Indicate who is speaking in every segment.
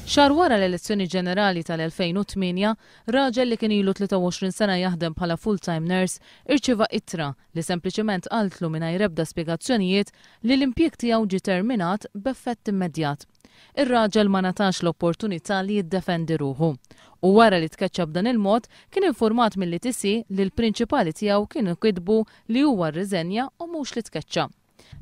Speaker 1: Xahar wara l-elezzjoni ġenerali tal-2008, raġel li kien ilu 23 sena jaħdem bħala full-time nurse irċieva ittra li sempliċement qaltlu mingħajr ebda spjegazzjonijiet li l-impjieg tiegħu ġie terminat b'effett immedjat. Ir-raġel ma ngħatax l-opportunità li jiddefendi ruħu. U wara li tkeċċa b'dan il-mod, kien infurmat mill-ETC li l-prinċipali tiegħu kienu kitbu li huwa rriżenja u mhux li tkeċċa.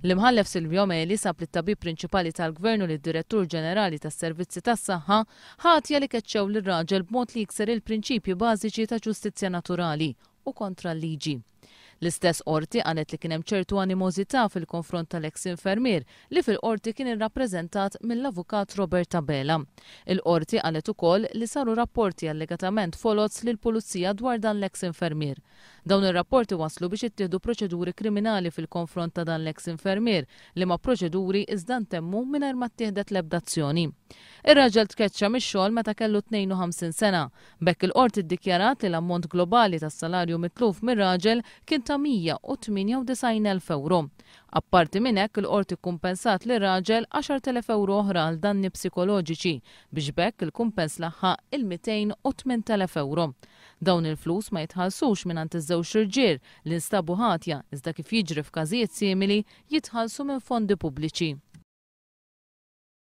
Speaker 1: L-Imħallef Silvio Meli sab lit-tabib prinċipali tal-Gvern u lid-Direttur Ġenerali tas-Servizzi tas-Saħħa ħatja li keċċew lir-raġel b'mod li jikser il-prinċipji bażiċi ta' ġustizzja naturali u kontra l-liġi. L-istess Qorti qalet li kien hemm ċertu animożità fil-konfront tal-eks infermier li fil-Qorti kien irrappreżentat mill-Avukat Robert Abela. Il-Qorti qalet ukoll li saru rapporti allegatament foloz lill-Pulizija dwar dan l-eks infermier. Dawn ir-rapporti wasslu biex ittieħdu proċeduri kriminali fil-konfront ta' dan l-eks infermier, liema proċeduri iżda ntemmu mingħajr ma ttieħdet l-ebda azzjoni. Ir-raġel tkeċċa mix-xogħol meta kellu 52 sena. B'hekk il-Qorti ddikjarat li l-ammont globali tas-salarju mitluf mir-raġel kien ta' 198,000 ewro. Apparti minn hekk, il-Qorti kkumpensat lir-raġel 10,000 ewro oħra għal danni psikoloġiċi biex b'hekk il-kumpens laħħaq il-208,000 ewro. Dawn il-flus ma jitħallsux mingħand iż-żewġ irġiel li nstabu ħatja iżda kif jiġri f'każijiet simili jitħallsu minn fondi pubbliċi.